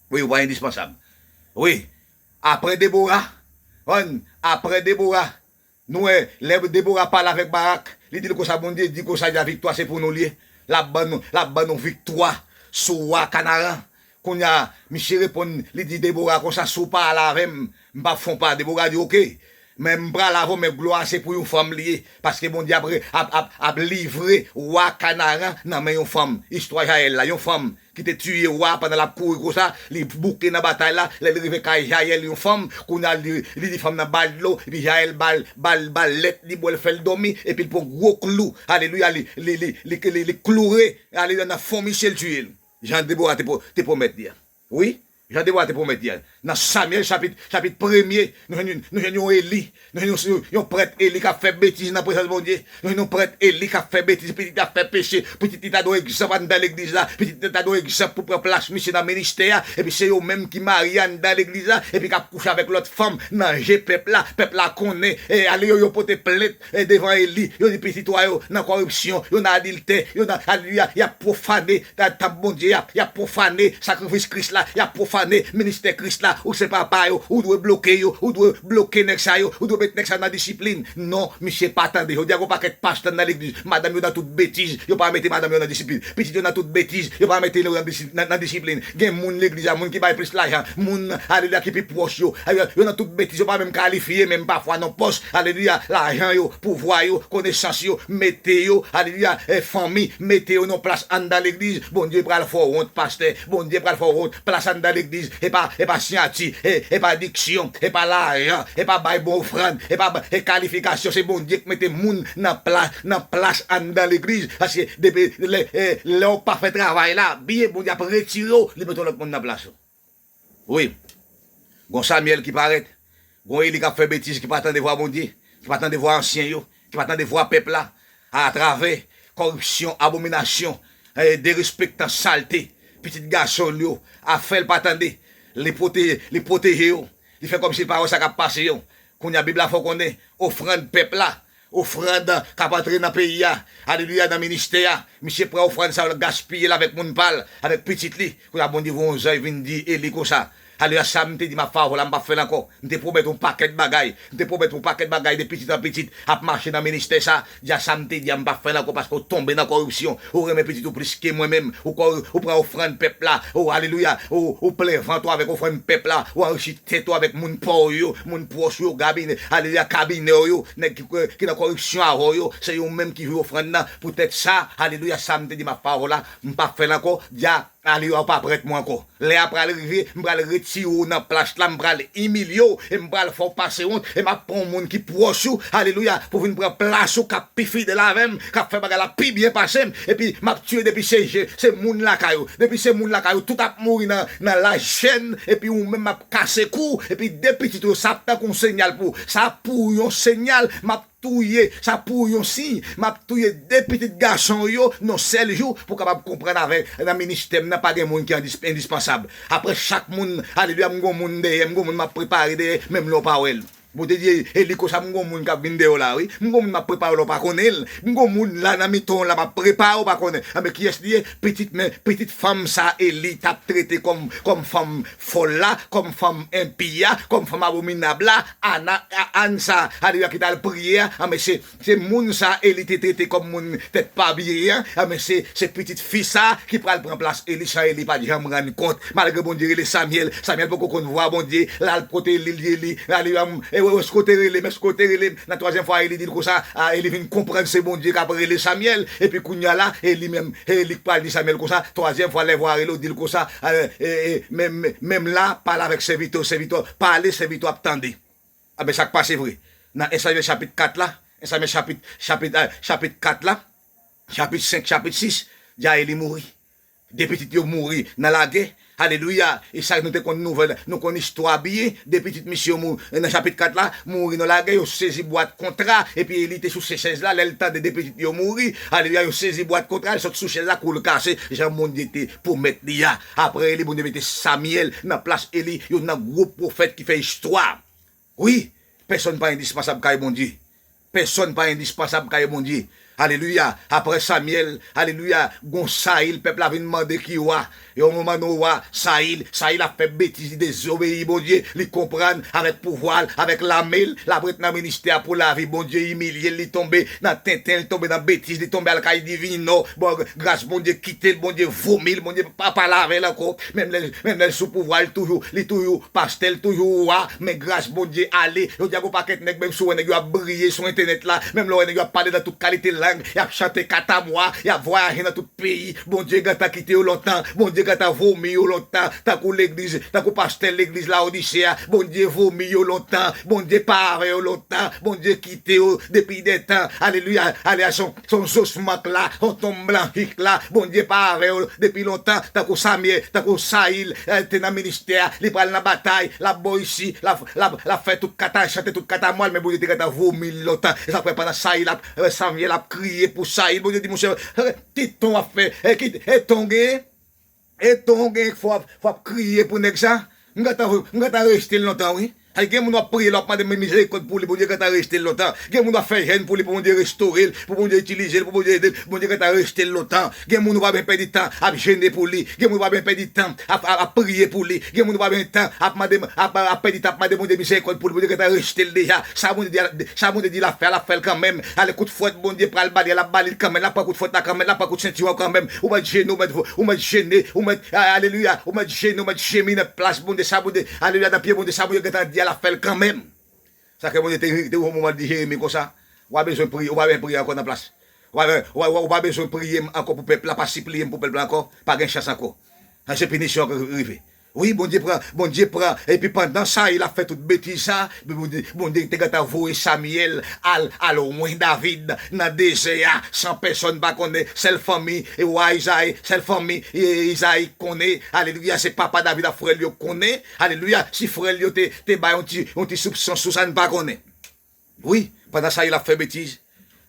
Wi, ou pa endispansab. Wi. Apre Debora, konn, apre Debora, nou wè, lè Debora pale avèk Barak, li di l konsa, Bondye di konsa, di a viktwa se pou nou l ye. L ap ban nou, l ap ban nou viktwa sou wa Kanaran. Kounye a, misye reponn, li di Debora konsa, "Si w pa al avè m, m p ap fè w pa." Debora di, "Oke, men m pral avè w, men glwa se pou yon fanm li ye, paske Bondye ap, ap, ap, ap livre wa Kanaran nan men yon fanm." Istwa Jayèl la, yon fanm ki te tiye wa pandan l ap kouri konsa, li bouke nan batay la, lè l rive kay Jayèl, yon fanm, kounye a li, li di fanm nan ba l dlo, epi Jayèl ba l, ba l, ba l lèt, li bwè l, fè l dòmi, epi l pran gwo klou, alelouya, li, li, li, li, li, li kloure, alelouya, nan fwon misye, l tiye l. Jan Debora te pwo-, te pwomèt li a. Wi, jan Debora te pwomèt li a. Nan Samyèl chapit, chapit premye, nou jwenn, nou jwenn yon Eli, nou jwenn yon, yon prèt Eli k ap fè betiz nan prezans Bondye. Nou jwenn yon prèt Eli k ap fè betiz, pitit li ap fè peche, pitit li ta dwe egzanp anndan legliz la, pitit li ta dwe egzanp pou pran plas misye nan ministè a, epi se yo menm ki marye anndan legliz la, epi k ap kouche avèk lòt fanm nan je pèp la, pèp la konnen, e ale yo, yo pote plent, e devan Eli, yo di pitit wa yo nan kòripsyon, yo nan adiltè, yo nan, alelouya, y ap pwofane tanp Bondye a, y ap pwofane sakrifis Kris la, y ap pwofane ministè Kris la, ou se papa yo, ou dwe bloke yo, ou dwe bloke nèg sa yo, ou dwe met nèg sa yo nan disiplin. Non, misye pa tande. Jodi a, gon pakèt pastè nan legliz, madanm yo nan tout betiz, yo pa mete madanm yo nan disiplin. Pitit yo nan tout betiz, yo pa mete yo nan disi-, nan, nan disiplin. Gen moun legliz la, moun ki bay plis lajan, moun, alelouya, ki pi pwòch yo, yo, yo nan tout betiz, yo pa menm kalifye, menm pafwa nan pòs, alelouya, lajan yo, pouvwa yo, konesans yo, mete yo, alelouya, e fanmi, mete yo nan plas anndan legliz. Bondye pral fè w wont, pastè. Bondye pral fè w wont. Plas anndan legliz, e pa, e pa siyati, e, e pa diksyon, e pa lajan, e pa bay bon ofrann, e pa ba-, e kalifikasyon. Se Bondye k mete moun nan plas, nan plas anndan legliz. Paske depi lè, e, lè w pa fè travay la byen, Bondye ap retire w, li mete yon lòt moun nan plas ou. Wi. Gon Samyèl ki parèt. Gon Eli k ap fè betiz, ki pa tande vwa Bondye, ki pa tande vwa ansyen yo, ki pa tande vwa pèp la, atravè kòripsyon, abominasyon, e, derespektan, salte, pitit gason l yo ap fè, l pa tande. Li pwoteje, li pwoteje yo. Li fè kòmsi l pa wè sa k ap pase yo. Kounye a, Bib la fè w konnen, ofrann pèp la, ofrann k ap antre nan peyi a, alelouya, nan ministè a, misye pran ofrann sa yo, l gaspiye l avèk moun pa l, avèk pitit li. Kounye a, Bondye voye yon zanj vin di Eli konsa, alelouya, sa m te di m ap fè avè w la, m p ap fè l ankò. M te pwomèt yon pakèt bagay, m te pwomèt yon pakèt bagay de pitit an pitit, ap mache nan ministè sa, di a sa m te di a, m p ap fè l ankò, paske w tonbe nan kòripsyon, ou renmen pitit ou plis ke mwen menm, ou kò, ou pran ofrann pèp la, ou, alelouya, ou, ou plen vant ou avèk ofrann pèp la, ou anrichi tèt ou avèk moun pa w yo, moun pwòch ou yo, kabinè, alelouya, kabinè w yo, nèg ki, ki nan kòripsyon avè w yo, se yo menm ki jwe ofrann nan. Poutèt sa, alelouya, sa m te di m ap fè avè w la, m p ap fè l ankò, di a, alelouya, ou pa prèt mwen ankò. Lè a pral rive, m pral retire w nan plas la, m pral imilye w, e m pral fè w pase wont, e m ap pran yon moun ki pwòch ou, alelouya, pou vin pran plas ou, k ap pi fidèl avè m, k ap fè bagay la pi byen pase m, epi m ap tiye depi se je, se moun lakay ou, depi se moun lakay ou, tout ap mouri nan, nan laj jèn, epi ou menm m ap kase kou, epi de pitit ou, sa ap tankou yon senyal pou ou, sa ap pou yon senyal, m ap touye, sa pou yon siy, m ap touye de pitit gason w yo nan sèl jou, pou w kapab konprann avèk nan ministè m nan pa gen moun ki endis-, endispansab. Apre chak moun, alelouya, m gon moun dèyè, m gon moun m ap prepare dèyè, menm lè w pa wè l. Bondye di, Eli konsa, m gon moun k ap vin dèyè w la, wi. M gon moun m ap prepare w la, w pa konnen l. M gon moun la nan mitan w la, m ap prepare w, w pa konnen. Anben, kiyès li ye? Pitit, men, pitit fanm sa Eli t ap trete kòm, kòm fanm fòl la, kòm fanm enpi a, kòm fanm abominab la, Ana, a, Ann sa, alelouya, ki t al priye a, anben se, se moun sa Eli te trete kòm moun tèt pa byen an, anben se, se pitit fi sa ki pral pran plas Eli san Eli pa t janm rann kont. Malgre Bondye rele Samyèl, Samyèl poko konn vwa Bondye, l al kote Eli, l di Eli, alelouya, m, e, e, èske w te rele m, èske w te rele m? Nan twazyèm fwa, Eli di l konsa, a, Eli vin konprann se Bondye k ap rele Samyèl, epi kounye a la, Eli menm, Eli k pral di Samyèl konsa, twazyèm fwa, lè vwa rele w, di l konsa, a, e, e, menm, menm la, pale avèk sèvitè w, sèvitè w, pale, sèvitè w ap tande. Anben, sa k pase vre? Nan en Samyèl chapit kat la, en Samyèl chapit, chapit, a, chapit kat la, chapit senk, chapit sis, di a Eli mouri. De pitit yo mouri nan lagè. Alelouya! E sa nou te konn nouvèl, nou konn istwa byen. De pitit misye yo mou-, nan chapit kat la, mouri nan lagè, yo sezi bwat kontra, epi Eli te sou se chèz la, lè l tande de pitit yo mouri, alelouya, yo sezi bwat kontra, l sot sou chèz la, kou l kase, jan Bondye te pwomèt li a. Apre Eli, Bondye mete Samyèl nan plas Eli, youn nan gwo pwofèt ki fè istwa. Wi, pèsonn pa endispansab kay Bondye. Pèsonn pa endispansab kay Bondye. Alelouya. Apre Samyèl, alelouya, gon Sayil, pèp la vin mande ki wa. Yo mande wa, Sayil, Sayil ap fè betiz, li dezobeyi Bondye, li konprann avèk pouvwa l, avèk lame l, l ap ret nan ministè a pou lavi. Bondye imilye l, li tonbe nan tenten, li tonbe nan betiz, li tonbe al kay divinò. Bon, gras Bondye kite l, Bondye vomi l, Bondye pa pale avè l ankò. Menm lè, menm lè l sou pouvwa, li toujou, li toujou pastè, li toujou wa, men gras Bondye ale. Jodi a, gon pakèt nèg, menm si w wè nèg yo ap briye sou entènèt la, menm lè w wè nèg yo ap pale nan tout kalite lang, y ap chante katamwa, y ap vwayaje nan tout peyi. Bondye gentan kite yo lontan. Bondye gentan vomi yo lontan. Tankou legliz, tankou pastè legliz Lawodise a. Bondye vomi yo lontan. Bondye pa avè yo lontan. Bondye kite yo depi dètan. Alelouya. Alelouya. Se yon, se yon zosmank la. Se yon tonm blanchich la. Bondye pa avè yo depi lontan. Tankou Samyèl, tankou Sayil, eh, te nan ministè a. Li pral nan batay. L ap bò isi. L ap, l ap, l ap fè tout kata, chante tout katamwa l. Men Bondye te gentan vomi l lontan. E sa fè pandan Sayil ap, eh, Samyèl ap kriye pou Sayil. Bondye di, monchè, eh, ki ton w ap fè? Eh, ki, eh, ton gen? E ton gen fò ap, fò ap kriye pou nèg sa. M gentan, m gentan rejte l lontan, wi. Ay, gen moun w ap priye, l ap mande mizerikòd pou li, Bondye gentan rejte l lontan. Gen moun w ap fè jèn pou li, pou Bondye restore l, pou Bondye itilize l, pou Bondye ede l, Bondye gentan rejte l lontan. Gen moun ou pa bezwen pèdi tan ap jene pou li. Gen moun ou pa bezwen pèdi tan ap, ap, ap priye pou li. Gen moun ou pa bezwen tan ap mande, ap, ap pèdi tan ap mande Bondye mizerikòd pou li, Bondye gentan rejte l deja. Sa Bondye di, sa Bondye di l ap fè, l ap fè l kanmenm. Ale kout fwèt Bondye pral ba li a, l ap ba li l kanmenm, l ap pran kout fwèt la kanmenm, l ap pran kout sentiwon kanmenm. Ou mèt jene, ou mèt, ou mèt jene, ou mèt, a, alelouya, ou mèt jene, ou mèt jemi nan plas Bondye, sa Bondye, alelouya, nan pye Bondye, sa Bondye gentan di a, l ap fè l kanmenm. Sa fè Bondye te, te yon moman di Jeremi konsa, ou pa bezwen priye, ou pa bezwen priye ankò nan plas. Ou pa, ou pa, ou pa bezwen priye m ankò pou pèp la, pa sipliye m pou pèp la ankò, pa gen chans ankò. Sa se pinisyon ki rive. Wi, Bondye pran, Bondye pran. Epi pandan Sayil ap fè tout betiz sa, Bondye, Bondye te gentan voye Samyèl al, al wen David nan dezè a, san pèsòn pa konnen, sèl fanmi, e wa Izayi, sèl fanmi, e, Izayi konnen. Alelouya, se papa David ak frè l yo konnen. Alelouya, si frè l yo te, te bay yon ti, yon ti soupson sou sa n pa konnen. Wi, pandan Sayil ap fè betiz,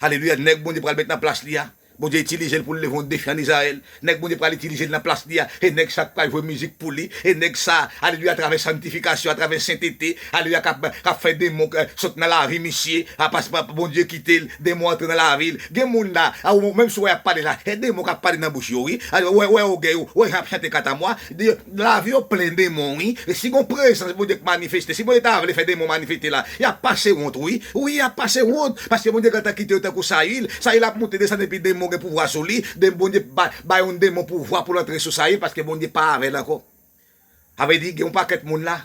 alelouya, nèg Bondye pral met nan plas li a, Bondye itilize l pou l leve yon defi ann Izrayèl. Nèg Bondye pral itilize l nan plas li a. E nèg sa k pral jwe mizik pou li. E nèg sa, alelouya, atravè santifikasyon, atravè sentete, alelouya, k ap, k ap fè demon, eh, sot nan lavi misye. Apa, se pa Bondye kite l, demon antre nan lavi l. Gen moun la, a, ou menm si w wè y ap pale la, e demon k ap pale nan bouch yo, wi. A, wè, wè, ogè yo, wè jan y ap chante katamwa. De, lavi yo plen demon, wi. E si gon prezans Bondye k manifeste, si Bondye ta vle fè demon manifeste la, y ap pase wont, wi. Wi, y ap pase wont. Paske Bondye gentan kite yo tankou Sayil. Sayil ap moute desann epi demon gen pouvwa sou li. De, Bondye ba, ba yon demon pouvwa pou l antre sou Sayil paske Bondye pa avè l ankò. Sa vle di, gen yon pakèt moun la,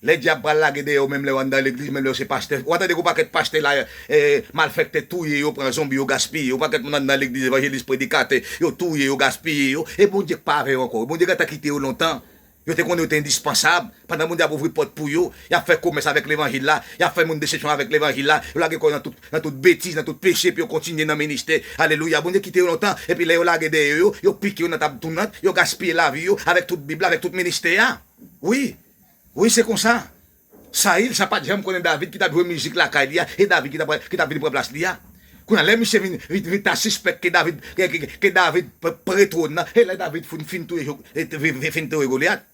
lè dyab pral lage dèyè yo, menm lè yo anndan legliz, menm lè yo se pastè. Ou pa tande gen yon pakèt pastè la, eh, malfektè touye yo, pran zonbi yo, gaspiye yo. Yon pakèt moun anndan legliz, evanjelis, predikatè, yo touye yo, gaspiye yo. E Bondye k pa avè yo ankò. Bondye gentan kite yo lontan. Yo te konnen yo te endispansab. Pandan Bondye ap ouvri pòt pou yo, y ap fè komès avèk levanjil la, y ap fè moun desepsyon avèk levanjil la, yo lage kò yo nan tout, nan tout betiz, nan tout peche, epi yo kontinye nan ministè. Alelouya. Bondye kite yo lontan, epi lè yo lage dèyè yo, yo pike yo nan tab tounant, yo gaspiye lavi yo avèk tout Bib la, avèk tout ministè a. Wi. Wi, se konsa. Sayil sa pa t janm konnen David ki t ap jwe mizik lakay li a, e David ki t ap, ki t ap vin pran plas li a. Kounye a, lè misye vin, vin, vin ta sispèk ke David, ke, ke, ke David p-, pre twòn nan, e lè David fin, fin touye, e, fin, fin touye Golyat.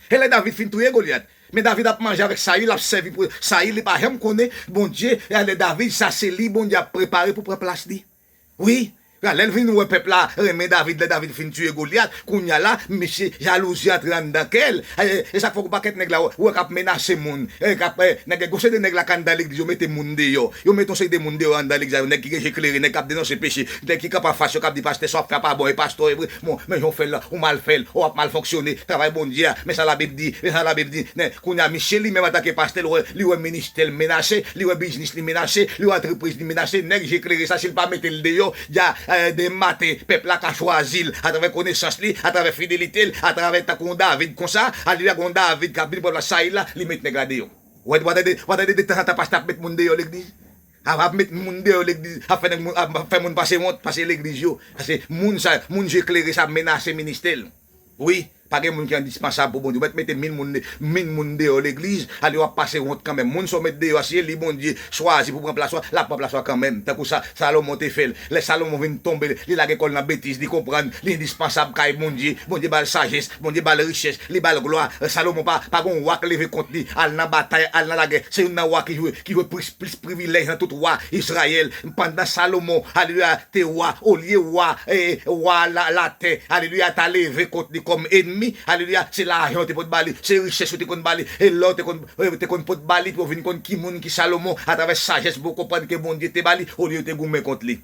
E lè David fin touye Golyat. Men David ap manje avèk Sayil, l ap sèvi pou Sayil, li pa janm konnen Bondye, e lè David, sa se li Bondye ap prepare pou pran plas li. Wi, lè l vin wè pèp la renmen David, lè David fin tiye Golyat, kounye a la, misye jalouzi antre anndan kè l. E, e sa k fè yon pakèt nèg la, ou wè k ap menase moun. E k ap, e, nèg, gon seri de nèg la k anndan legliz, yo mete moun deyò. Yo mete yon seri de moun deyò anndan legliz la, yo nèg ki gen je klere, nèg k ap denonse peche, nèg ki kanpe anfas yo, k ap di, pastè, sa w ap fè a pa bon, e pastè, e vre, bon, men jan w fè l la, ou mal fè l, w ap mal fonksyone, travay Bondye a, men sa Labib di, men sa Labib di. Men, kounye a, misye li menm antanke pastè, li wè, li wè ministè l menase, li wè biznis li menase, li wè antrepriz li menase, nèg je klere sa, si l pa mete l deyò, dja, eh, demen maten, pèp la ka chwazi l, atravè konesans li, atravè fidelite l, atravè tankou yon David konsa, alelouya, gon David k ap vin pran plas Sayil la, li met nèg la deyò. Ou wè, ou pa tande, ou pa tande de tanzantan pastè ap met moun deyò legliz? Ap, ap met moun deyò legliz, ap fè nèg moun, ap, ap fè moun pase wont, pase legliz yo. Paske moun sa, moun je klere sa ap menase ministè l. Wi, Pa gen moun ki endispansab pou Bondye. Ou mèt mete mil moun, mil moun deyò legliz, ale w ap pase wont kanmenm. Moun sa w met deyò a, si se li Bondye chwazi pou pran plas ou a, l ap pran plas ou a kanmenm. Tankou sa, Salomon te fè l. Lè Salomon vin tonbe, li lage kò l nan betiz, li konprann li endispansab kay Bondye. Bondye ba l sajès, Bondye ba l richès, li ba l glwa. Salomon pa, pa gen yon wa k leve kont li, al nan batay, al nan lagè. Se youn nan wa ki jwe, ki jwe plis, plis privilèj nan tout wa Izrayèl. Pandan Salomon, alelouya, te wa, olye wa, e, wa la, latè, alelouya, ta leve kont li kòm ènmi, alelouya, se lajan yo te pot ba li, se richès yo te konn ba li, e lò yo te konn, e, te konn pot ba li pou yo vin konn ki moun ki Salomon, atravè sajès pou yo konprann ke Bondye te ba li, olye yo te goumen kont li.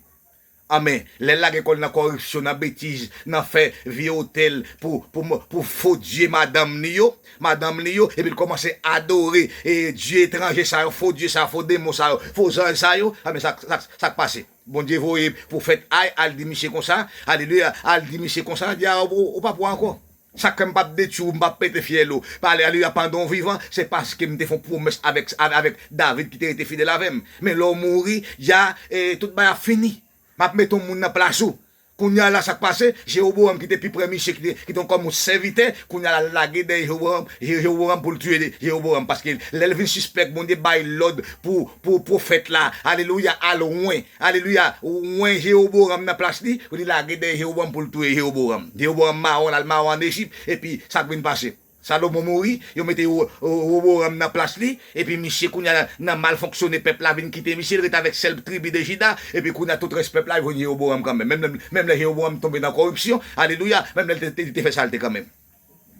Amèn. Lè l lage kò l nan kòripsyon, nan betiz, nan fè vye otèl pou, pou, pou fo dye madanm li yo, madanm li yo, epi l kòmanse adore e dye etranje sa yo, fo dye sa yo, fo demon sa yo, fo zanj sa yo, amèn, sa, sa, sa k pase? Bondye voye pwofèt Ay al di misye konsa, alelouya, al di misye konsa, di a, ou, ou pa pou ankò. Sa k fè m p ap detwi w, m p ap pete fyèl ou. Pale, alelouya, pandan w vivan, se paske m te fè yon pwomès avèk, avèk David ki te rete fidèl avè m. Men lè w mouri, ya, e, tout bagay ap fini. M ap mete yon moun nan plas ou. Kounye a la, sa k pase? Jewoboram ki te pi pre misye, ki te, ki te kòm yon sèvitè, kounye a la, l lage dèyè Jewoboram, Je-, Jewoboram pou l tiye Jewoboram. Paske lè l vin sispèk, Bondye bay lòd pou, pou pwofèt la, alelouya, al wen, alelouya, wen Jewoboram nan plas li, li lage dèyè Jewoboram pou l touye Jewoboram. Jewoboram mawon, l al mawon ann Ejip, epi sa k vin pase? Salomon mouri, yo mete Wo-, Wo-, Woboram nan plas li, epi misye kounye a nan mal fonksyone, pèp la vin kite misye, l ret avèk sèl tribi de Jida, epi kounye a tout rès pèp la jwenn Jewoboram kanmenm. Menm lè, menm lè Jewoboram tonbe nan kòripsyon, alelouya, menm lè l te, te, te fè salte kanmenm.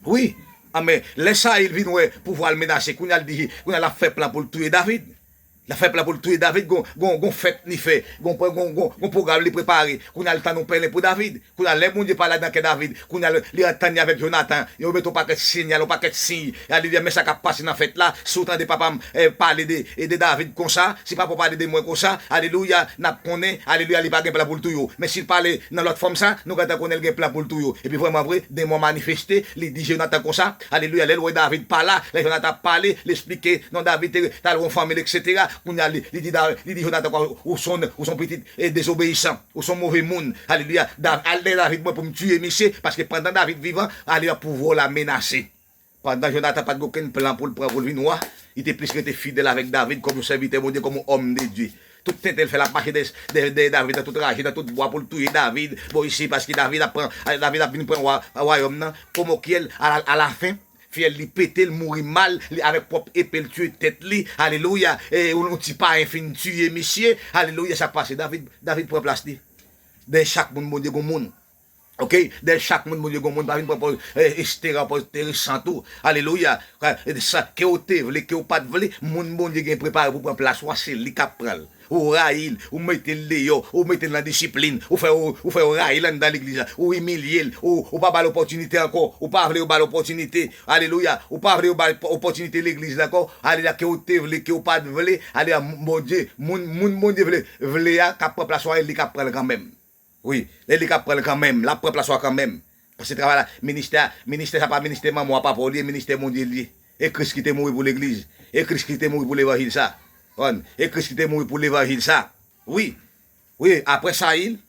Wi, amèn. Lè Sayil vin wè pouvwa l menase, kounye a l di, kounye a l ap fè plan pou l touye David. L ap fè plan pou l touye David, gon, gon, gon fèt li fè, gon, gon, gon, gon pwogram li prepare. Kounye a l tann yon pèlen pou David. Kounye a lè Bondye pale nan kè David, kounye a li antann li avèk Jonatan. Yo mete yon pakèt sinyal, yon pakèt siy. Alelouya, men sa k ap pase nan fèt la. Si w tande papa m, eh, pale de, e de David konsa, si papa w pale de mwen konsa, alelouya, n ap konnen, alelouya, li pa gen plan pou l touye w. Men si l pale nan lòt fòm sa, nou gentan konnen l gen plan pou l touye w. Epi vrèman vre, demon manifeste, li di Jonatan konsa, alelouya, lè l wè David pa la, lè Jonatan ap pale, l esplike, non, David te, t al wè yon fanmi l, etsetera. Kounye a, li, li di Da-, li di Jonatan, ou se yon, ou se yon pitit, e, dezobeyisan, ou se yon move moun. Alelouya. Da-, al dèyè David mwen pou m tiye misye, paske pandan David vivan, alelouya, pouvwa w la menase. Pandan Jonatan pa t gen okenn plan pou l pran pou l vin wa, li te plis rete fidèl avèk David kòm yon sèvitè Bondye, kòm yon òm de Dye. Tout tenten l fè, l ap mache dèyè, dèyè, dèyè David nan tout raje, nan tout bwa pou l touye David. Bon, isi, paske David ap pran, David ap vin pran wa-, wayòm nan. Kòm okyèl, a la, a la fen, fyèl li pete, l mouri mal, li avèk pwòp epe l tiye tèt li. Alelouya. E yon, yon ti payen fin tiye misye. Alelouya, sa k pase? David, David pran plas li. Dèyè chak moun Bondye gon moun. Oke, dèyè chak moun Bondye gon moun, pa vin pran pòz, eh, Estera, pòz enteresan tou. Alelouya. Sa, ke w te vle, ke w pa t vle, moun Bondye gen prepare pou pran plas ou a, se li k ap pran l. Ou rayi l, ou mete l deyò, ou mete l nan disiplin, ou fè, ou, ou fè yo rayi l anndan legliz la, ou imilye l, ou, ou pa ba l opòtinite ankò, ou pa vle yo ba l opòtinite. Alelouya. Ou pa vle yo ba l opòtinite legliz la ankò. Alelouya. Ke w te vle, ke w pa t vle, alelouya, Bondye, moun, moun Bondye vle, vle a, k ap pran plas ou a, e li k ap pran l kanmenm. Wi, e li k ap pran l kanmenm, l ap pran plas ou a kanmenm. Paske travay la, ministè a, ministè sa pa ministè manman w a, papa w li ye, ministè Bondye li ye. E Kris ki te mouri pou legliz. E Kris ki te mouri pou levanjil sa. Konprann? E Kris ki te mouri pou levanjil sa. Wi. Wi, apre Sayil,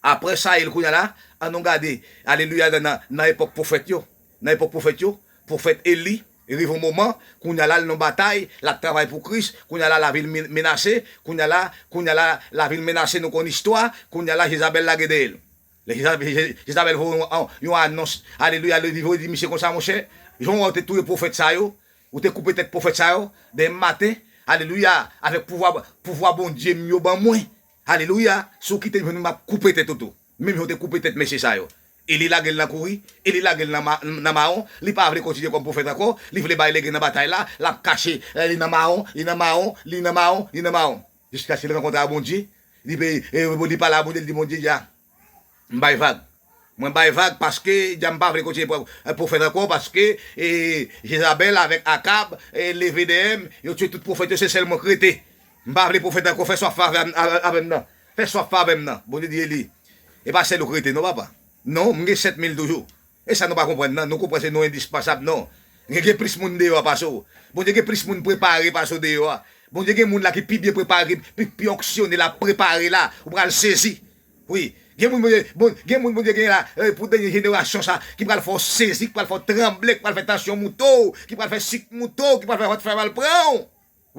apre Sayil kounye a la, ann nou gade, alelouya, nan, nan, nan epòk pwofèt yo. Nan epòk pwofèt yo, pwofèt Eli, rive yon moman, kounye a la, l nan batay, l ap travay pou Kris, kounye a la, lavi l men-, menase, kounye a la, kounye a la, lavi l menase, nou konn istwa, kounye a la, Jezabèl lage dèyè l. Lè Jeza-, Je-, Jezabèl voye yon, yon anons, alelouya, li voye di misye konsa, monchè, jan w te touye pwofèt sa yo, ou te koupe tèt pwofèt sa yo, demen maten, alelouya, avèk pouvwa, pouvwa Bondye m yo ban mwen, alelouya, si w kite m, m ap koupe tèt ou tou. Menm jan w te koupe tèt mesye sa yo. Eli lage l nan kouri, Eli lage l nan ma-, nan mawon, li pa vle kontinye kòm pwofèt ankò, li vle bay legen nan batay la, l ap kache, eh, li nan mawon, li nan mawon, li nan mawon, li nan mawon. Jiskaske li rankontre a Bondye, li pe-, eh, li pale a Bondye, li di Bondye, ya, m bay vag. Mwen bay vag paske, ya, m pa vle kontinye pwofèt ankò paske, eh, Jezabèl avèk Akab, eh, leve dèyè m, yo tiye tout pwofèt yo, se sèl mwen k rete. M pa vle pwofèt ankò, fè sa w ap fè avè m, avè, avè m nan. Fè sa w ap fè avè m nan. Bondye di Eli, e pa sèl ou k rete non, papa. Non, m gen sèt mil toujou. E sa nou pa konprann nan, nou konprann se nou endispansab non. Gen, gen plis moun deyò a pase w. Bondye gen plis moun prepare pase w deyò a. Bondye gen moun la ki pi byen prepare, pi, pi onksyone la, prepare la. Ou pral sezi. Wi, gen moun Bondye, bon, gen moun Bondye gen la, eh, pou dènye jenerasyon sa, ki pral fè w sezi, ki pral fè w tranble, ki pral fè tansyon moute w, ki pral fè sik moute w, ki pral fè vant fè mal pran w.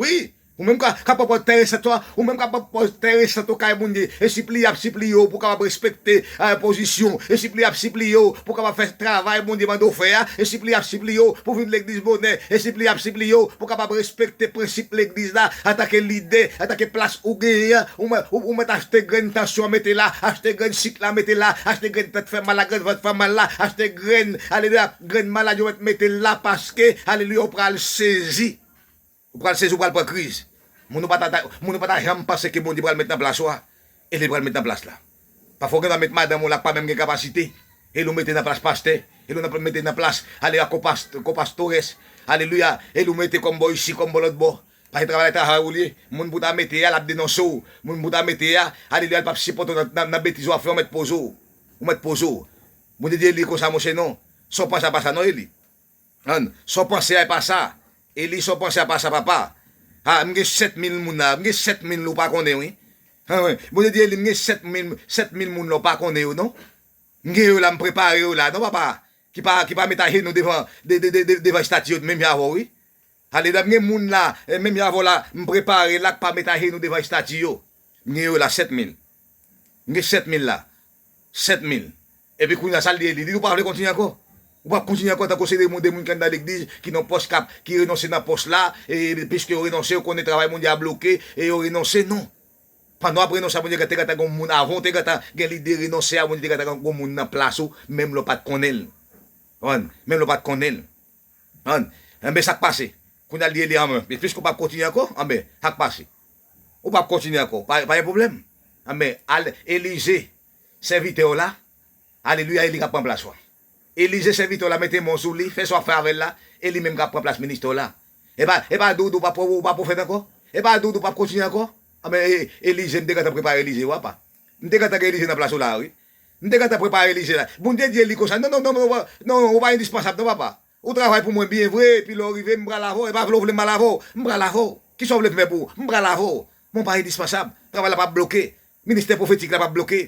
Wi, ou menm ka, ka pran pòz tè resant ou a, ou menm ka pran pòz tè resant ou kay Bondye, e sipliye ap sipliye w pou w kapab respekte, eh, pozisyon, e sipliye ap sipliye w pou w kapab fè travay Bondye mande w fè a, e sipliye ap sipliye w pou w vin legliz bonè, e sipliye ap sipliye w pou w kapab respekte prensip legliz la, antanke lidè, antanke plas ou genyen an, ou mèt, ou, ou mèt achte grenn tansyon an mete la, achte grenn sik la mete la, achte grenn tèt fè mal la, grenn vant fè mal la, achte grenn, alelouya, grenn maladi yo mèt mete la, paske, alelouya, ou pral sezi. Ou pral sezi, ou pral pran kriz. Moun ou pa ta, moun ou pa ta janm panse ke Bondye pral met nan plas ou a, e li pral met nan plas la. Pafwa ou gen dwa met madanm ou la k pa menm gen kapasite, e li ou mete nan plas pastè, e li ou nan, mete nan plas, alelouya, kopas-, kopastores, alelouya, e li ou mete kòm bò isi, kòm bò lòt bò. Paske travay la travay ou li ye, moun pou ta mete a, l ap denonse w. Moun pou ta mete a, alelouya, l p ap sipòte w nan, nan, nan betiz w ap fè, ou mèt poze w. Ou mèt poze w. Bondye di Eli konsa, monchè, non. Sa w panse a pa sa, non, Eli. Ann, sa w panse a e pa sa. Eli, sa w panse a pa sa, papa. Ha, m gen sèt mil moun la. M gen sèt mil ou pa konnen, wi. Ha, wi. Bondye di Eli, m gen sèt mil, sèt mil moun la ou pa konnen yo, non. M gen yo la, m prepare yo la, non, papa. Ki pa, ki pa met ajenou devan, de, de, de, de, devan estati yo, menm jan avè w, wi. Alelouya, m gen moun la, eh, menm jan avè w la, m prepare la, k pa met ajenou devan estati yo. M gen yo la, sèt mil. M gen sèt mil la. Sèt mil. Epi kounye a, sa l di Eli, li di, ou pa vle kontinye ankò? Ou p ap kontinye ankò tankou se de moun, de moun ki anndan legliz, ki nan pòs k ap, ki renonse nan pòs la, e piske yo renonse, yo konnen travay Bondye a bloke, e yo renonse, non. Pandan w ap renonse a Bondye, te gentan gen moun avan w, te gentan gen lide renonse a Bondye, te gentan gen moun nan plas ou, menm lè w pa t konnen l. Konprann? Menm lè w pa t konnen l. Konprann? Enben, sa k pase? Kounye a l di Eli, anben, piske w p ap kontinye ankò, anben, sa k pase? Ou p ap kontinye ankò, pa, pa gen pwoblèm. Anben, al Elize, sèvitè w la, alelouya, e li k ap pran plas ou a. Elize, sèvitè w la, mete men w sou li, fè sa w ap fè avè l la, e li menm k ap pran plas ministè w la. E pa, e pa di w, di w pa, ou pa pwofèt ankò? E pa di w, di w p ap kontinye ankò? Anben, e, Elize, m te gentan prepare Elize, w apa. M te gentan gen Elize nan plas ou la, wi. M te gentan prepare Elize la. Bondye di Eli konsa, non, non, non, non, non, ou pa endispansab, non, papa. Ou travay pou mwen byen vre, epi lè w rive, m pral avè w. E pa vle w vle m pral avè w. M pral avè w. Kisa w vle m fè pou ou? M pral avè w. Men w pa endispansab. Travay la p ap bloke. Ministè pwofetik la p ap bloke.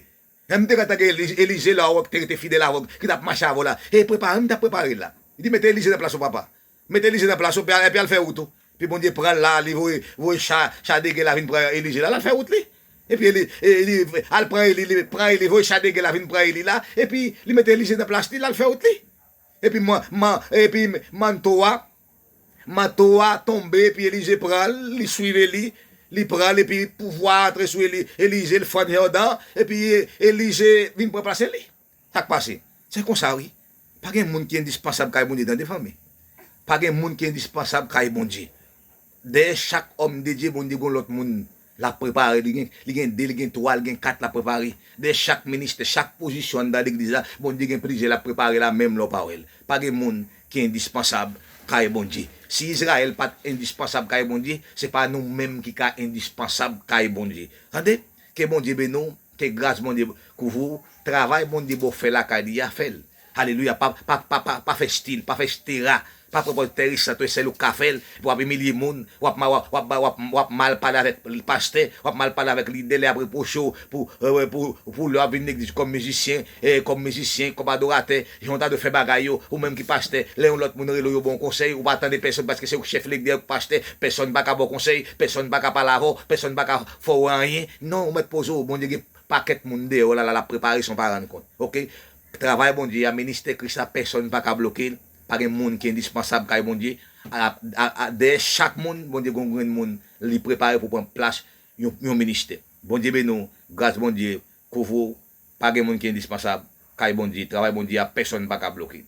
Lè m te gentan gen Eli-, Elize la, ou wè, ki te rete fidèl avè w, ki t ap mache avè w la. E prepare, m t ap prepare l la. Li di, mete Elize nan plas ou, papa. Mete Elize nan plas ou, epi al, epi al fè wout ou. Epi Bondye pran l la, li voye, voye cha, cha de gè la vin pran Elize la, l al fè wout li. Epi Eli, e, li al pran Eli, li pran Eli, voye cha de gè la vin pran Eli la. Epi li mete Elize nan plas li, l al fè wout li. Epi man, man, epi manto a, manto a tonbe, epi Elize pran l, li swiv Eli, li pran l, epi pouvwa a antre sou Eli, Elize, l fann Jòdan, epi Elize vin pran plas Eli. Sa k pase? Se konsa, wi. Pa gen moun ki endispansab kay Bondye, tande, fanmi. Pa gen moun ki endispansab kay Bondye. Dèyè chak òm de Dye, Bondye gen yon lòt moun l ap prepare. Li gen, li gen de, li gen twa, li gen kat l ap prepare. Dèyè chak ministè, chak pozisyon anndan legliz la, Bondye gen plizyè l ap prepare la, menm lè w pa wè l. Pa gen moun ki endispansab kay Bondye. Si Izrayèl pa t endispansab kay Bondye, se pa nou menm ki ka endispansab kay Bondye. Tande? Ke Bondye beni w, ke gras Bondye kouvri w. Travay Bondye ba w fè lakay li a, fè l. Alelouya. Pa, pa, pa, pa, pa fè stil, pa fè estera. Pa pran pòz tè resant ou, e sèl ou k ka fè l. Epi w ap imilye moun, w ap ma-, w ap, w ap, w ap, w ap mal pale avèk pastè, w ap mal pale avèk lidè, lè y ap repwoche w pou, eh, pou, pou lè w ap vin legliz kòm mizisyen, eh, kòm mizisyen, kòm adoratè, jan w ta dwe fè bagay yo, ou menm ki pastè, lè yon lòt moun rele w, yo ba w konsèy, ou pa tande pèsonn paske se ou k chèf legliz, ou k pastè, pèsonn pa ka ba w konsèy, pèsonn pa ka pale avè w, pèsonn pa ka fè w anyen. Non, ou mèt poze w, Bondye gen pakèt moun deyò la, la, l ap prepare san w pa rann kont. Oke? Travay Bondye a, ministè Kris la, pèsonn pa ka bloke l. Pa gen moun ki endispansab kay Bondye. A, a, a, dèyè chak moun, Bondye gen yon grenn moun li prepare pou pran plas yon, yon ministè. Bondye beni w, gras Bondye kouvri w. Pa gen moun ki endispansab kay Bondye. Travay Bondye a, pèsonn pa ka bloke l.